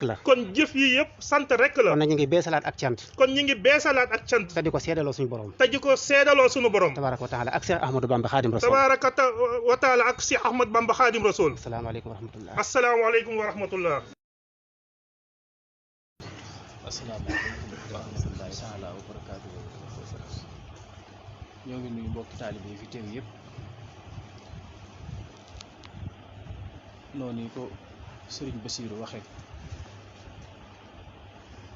la. kon jëf yi yëpp sant rek la. kon nag ñu ngi beesalaat ak cant. kon ñu ngi beesalaat ak cant. te di ko seedaloo suñu borom. te di ko seedaloo suñu borom. tabaaraka wa taala ak Cheikh Ahmadou Bamba Khadim Rasoul. tabaaraka wa taala ak Cheikh Ahmad Bamba Khadim Rasoul. asalaamaaleykum wa rahmatullah. asalaamaaleykum wa rahmatullah. asalaamaaleykum wa rahmatullahi taala wa barakaatu. ñoo ngi nuyu mbokki taalibe yi fi teew yëpp noonu ko sëriñ Basiiru waxe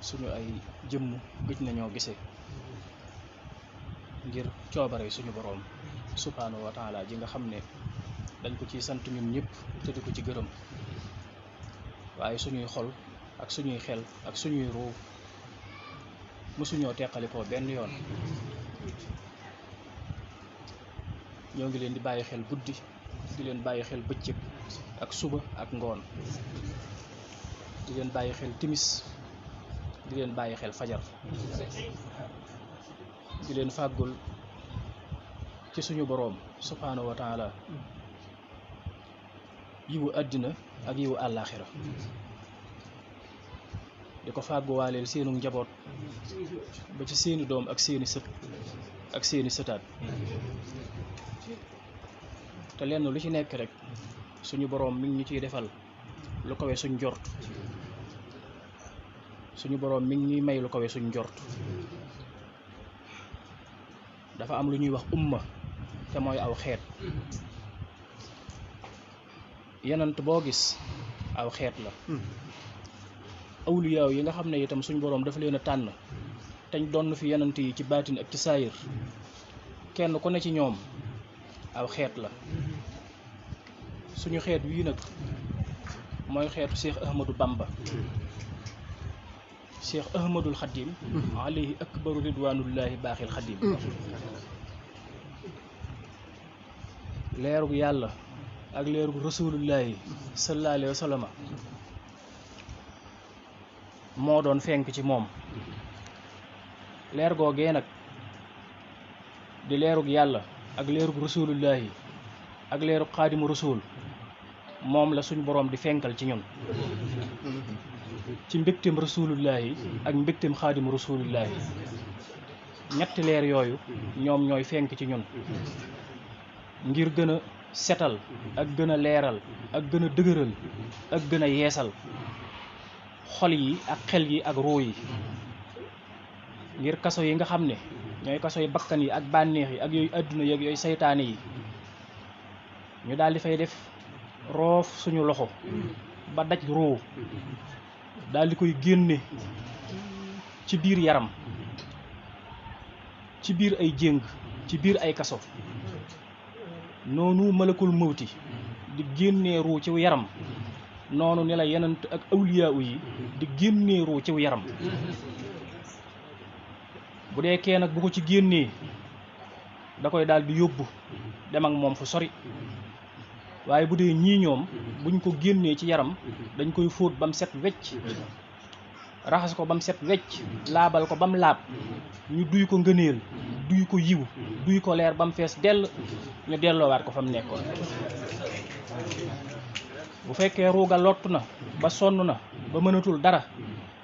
suñu ay jëmm gëj nañoo gisee ngir coobare suñu boroom subhaanahu wa taala ji nga xam ne dañ ko ci sant ñun ñëpp te di ko ci gërëm waaye suñuy xol ak suñuy xel ak suñuy ruu mësuñoo teqalikoo benn yoon. ñoo ngi leen di bàyyi xel guddi di leen bàyyi xel bëccëg ak suba ak ngoon di leen bàyyi xel timis di leen bàyyi xel fajar di leen fàggul ci suñu boroom subhaanahu wa taala yiwu àddina ak yiwu àllaaxira di ko fàgguwaaleel seenu njaboot ba ci seeni doom ak seeni sët ak seeni sëtaat te lenn lu ci nekk rek suñu boroom mi ngi ñu ciy defal lu kawe suñ njort suñu boroom mi ngi ñuy may lu kawe suñ njort dafa am lu ñuy wax umma te mooy aw xeet yenant boo gis aw xeet la awliyaaw yi nga xam ne itam suñu boroom dafa leen a tànn teñ doon fi yenant yi ci baatin ak ci saayir kenn ku ne ci ñoom aw xeet la suñu xeet wii nag mooy xeetu Cheikh Ahmadou Bamba Cheikh Ahmadul Xadim alayhi akbaru ridwanullahi baaxil Xadim leerug yàlla ak leerug rasulullahi sallallahu alayhi wa sallam moo doon fenk ci moom leer googee nag di leerug yàlla ak leerug rasulullahi ak leerug xaadimu rasul moom la suñ boroom di fenkal ci ñun ci mbégteem rasulullahi ak mbégteem xaadimu rasulullahi ñetti leer yooyu ñoom ñooy fenk ci ñun ngir gën a setal ak gën a leeral ak gën a dëgëral ak gën a yeesal xol yi ak xel yi ak ruu yi ngir kaso yi nga xam ne ñooy kaso yi bakkan yi ak bànneex yi ak yooyu àdduna yeeg yooyu saytaane yi ñu daal di fay def roof suñu loxo ba daj ruu daal di koy génne ci biir yaram ci biir ay jéng ci biir ay kaso noonu malakul mawti di génnee ruu ci yaram noonu ni la yenant ak awliyaa yi di génnee ruu ci yaram bu dee kee nag bu ko ci génnee da koy daal di yóbbu dem ak moom fu sori waaye bu dee ñii ñoom buñ ko génnee ci yaram dañ koy fóot ba mu set wecc raxas ko ba mu set wecc laabal ko ba mu laab ñu duy ko ngëneel duy ko yiw duy ko leer ba mu fees dell ñu delloowaat ko fa mu nekkoon bu fekkee ruuga lottu na ba sonn na ba mënatul dara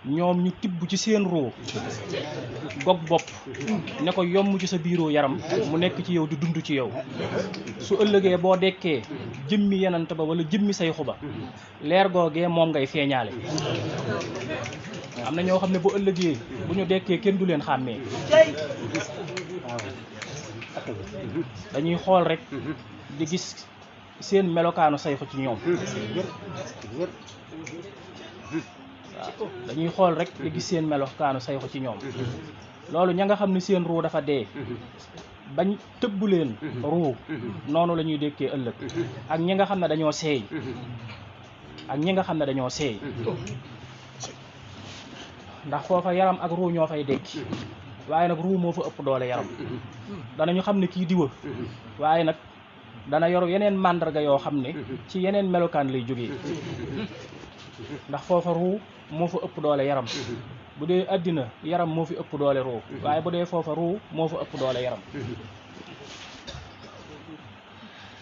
ñoom ñu tibb ci seen ruu gog bopp ne ko yomm ci sa biiroo yaram mu nekk ci yow di dund ci yow su ëllëgee boo dekkee jëmmi yenant ba wala jëmmi say xuba leer googee moom ngay feeñaale am na ñoo xam ne bu ëllëgee bu ñu dekkee kenn du leen xàmmee dañuy xool rek di gis seen melokaanu sayxu ci ñoom waaw dañuy xool rek di gis seen melokaanu sayxu ci ñoom loolu ña nga xam ne seen ruu dafa dee bañ tëbbu leen ruu noonu la ñuy dékkee ëllëg ak ñi nga xam ne dañoo seey ak ñi nga xam ne dañoo seey ndax foofa yaram ak ruu ñoo fay dekki waaye nag ruu moo fa ëpp doole yaram danañu xam ne kii diwa waaye nag dana yor yeneen màndarga yoo xam ne ci yeneen melokaan lay jógee ndax foofa ruu moo fa ëpp doole yaram bu dee àddina yaram moo fi ëpp doole ruu waaye bu dee foofa ruu moo fa ëpp doole yaram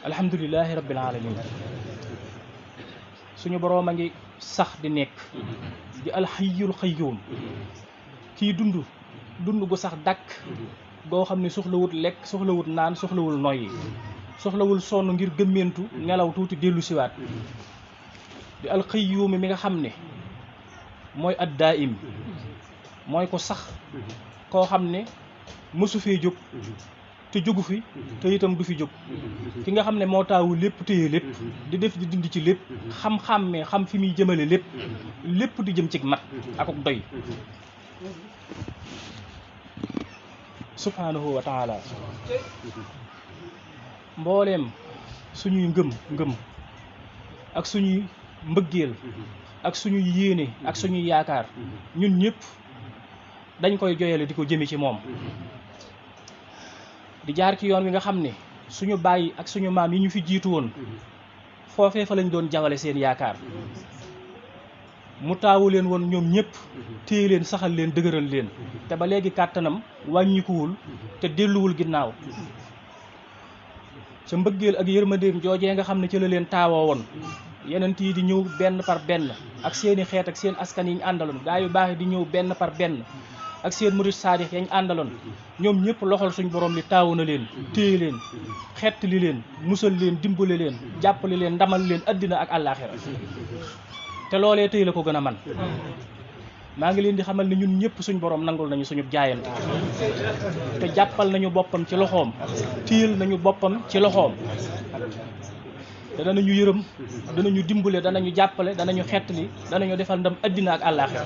alhamdulilahi rabbil alamin suñu boroom a ngi sax di nekk di alxayyul xayyuum kii dund gu sax dàkk goo xam ne soxlawut lekk soxlawut naan soxlawul noyyi soxlawul sonn ngir gëmmentu nelaw tuuti dellu siwaat di alxayyuum mi nga xam ne mooy addaa'im mooy ko sax koo xam ne mësu fee jóg te jógu fi te itam du fi jóg ki nga xam ne moo taawu lépp téye lépp di def di dindi ci lépp xam-xàmmee xam fi muy jëmale lépp di jëm ci mat akuk doy subhaanahu wa taala mbooleem suñuy ngëm ak suñuy mbëggeel ak suñuy yéene ak suñuy yaakaar ñun ñëpp dañ koy joyale di ko jëme ci moom di jaar ci yoon wi nga xam ne suñu bàyyi ak suñu maam yi ñu fi jiitu woon foofee fa lañ doon jawale seen yaakaar mu taawu leen woon ñoom ñëpp téye leen saxal leen dëgëral leen te ba léegi kàttanam wàññikuwul te delluwul ginnaaw ca mbëggeel ak yërmandeem joojee nga xam ne ci la leen taawoo woon yenent yi di ñëw benn par benn ak seeni xeet ak seen askan yi ñu àndaloon gaa yu baax di ñëw benn par benn ak seen murid saadix yañ àndaloon ñoom ñëpp loxol suñ borom li taawu na leen téye leen xettali leen musal leen dimbale leen jàppale leen ndamal leen addina ak àllaaxira te loolee tey la ko gën a man maa ngi leen di xamal ne ñun ñëpp suñ borom nangul nañu suñu jaayante te jàppal nañu boppam ci loxoom téyel nañu boppam ci loxoom te danañu yërëm danañu dimbale danañu jàppale danañu xettali danañu defal ndam addina ak àllaaxira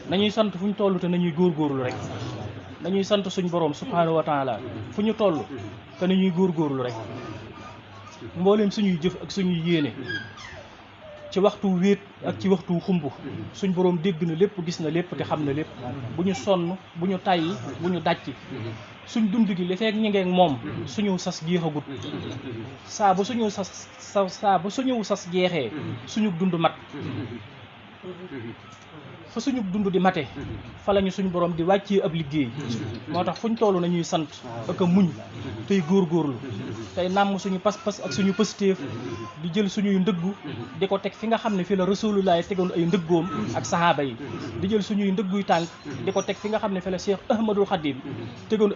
nañuy sant fu ñu toll te nañuy góorgóorlu rek nañuy sant suñ borom subhaanahu wa taala fu ñu toll te nañuy góorgóorlu rek mbooleem suñuy jëf ak suñuy yéene ci waxtu wéet ak ci waxtu xumb suñ borom dégg na lépp gis na lépp te xam na lépp bu ñu sonn bu ñu tàyyi bu ñu dàcc suñ dund gi li fekk ñi ngeeg moom suñu sas jeexagut saa ba suñu sas jeexee suñu dund mat fa suñu dund di mate fa lañu suñu borom di wàccee ab liggéey moo tax fuñ toll nañuy sant ak a muñ tey góorgóorlu tey nàmm suñu pas-pas ak suñu pëstéef di jël suñuy ndëggu di ko teg fi nga xam ne fi la rasulullaay tegoon ay ndëggoom ak sahaaba yi di jël suñuy ndëgguy tànk di ko teg fi nga xam ne fi la Cheikh Ahmadul Khadim tegoon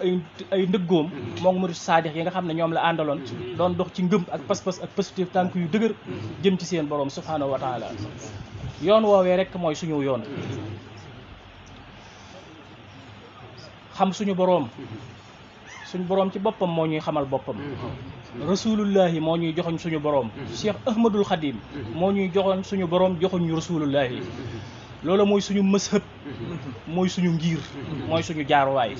ay ndëggoom moom murid saadix yi nga xam ne ñoom la àndaloon doon dox ci ngëm ak pas-pas ak pëstéef tànk yu dëgër jëm ci seen borom subhaanahu wa taala yoon woowee rek mooy suñu yoon xam suñu boroom ci boppam moo ñuy xamal boppam rasulullahi moo ñuy joxoñ suñu boroom Cheikh Ahmadul Khadim moo ñuy joxoñ suñu boroom joxoñ ñu rasulullahi loolu mooy suñu mëshëb mooy suñu ngir mooy suñu jaaruwaay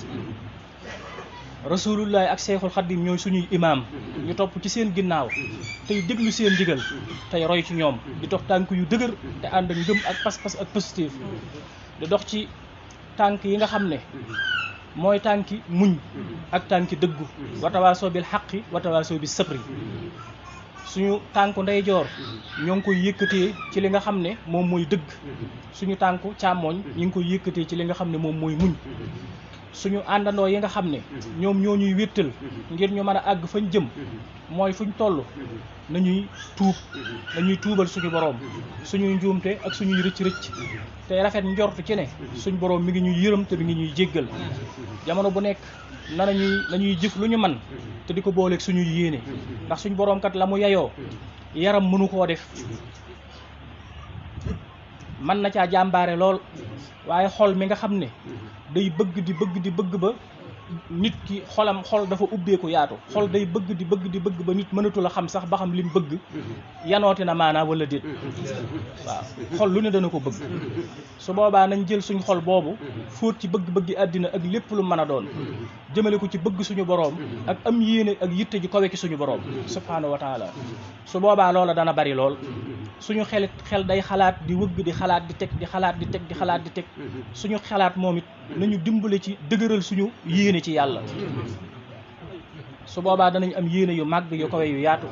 rasulullahi ak Cheikhul Khadim ñooy suñuy imaam ñu topp ci seen ginnaaw tey déglu seen ndigal tey roy ci ñoom di dox tànk yu dëgër te ànd ak ngëm ak pas-pas ak positif di dox ci tànk yi nga xam ne mooy tànki muñ ak tànki dëggu watawaasoo bil xaqi watawaasoo bi sabri suñu tànku ndeyjoor ñoo ngi koy yëkkatee ci li nga xam ne moom mooy dëgg suñu tànku càmmooñ ñu ngi koy yëkkatee ci li nga xam ne moom mooy muñ suñu àndandoo yi nga xam ne ñoom ñoo ñuy wéttal ngir ñu mën a àgg fañ jëm mooy fuñ toll nañuy tuubal suñu boroom suñuy njuumte ak suñuy rëcc-rëcc te rafet njort ci ne suñu boroom mi ngi ñuy yërëm te mi ngi ñuy jéggal jamono bu nekk nañuy jëf lu ñu man te di ko booleeg suñuy yéene ndax suñu boroom kat la mu yayoo yaram mënu koo def mën na caa jàmbaare lool waaye xol mi nga xam ne day bëgg ba nit ki xol dafa ubbeeku yaatu xol day bëgg ba nit mënatu la xam sax ba xam lim bëgg yanooti na maanaa wala déet waaw xol lu ne dana ko bëgg su boobaa nañ jël suñ xol boobu fóot ci bëgg-bëggi àddina ak lépp lu mën a doon jëmale ko ci bëgg suñu boroom ak am yéene ak yitte ji kawe ki suñu boroom subhaanahu wa taala su boobaa loola dana bari lool suñu xel day xalaat di wëgg di xalaat di teg suñu xalaat moom it nañu dimbale ci dëgëral suñu yéene ci yàlla su boobaa danañ am yéene yu màgg yu kawe yu yaatu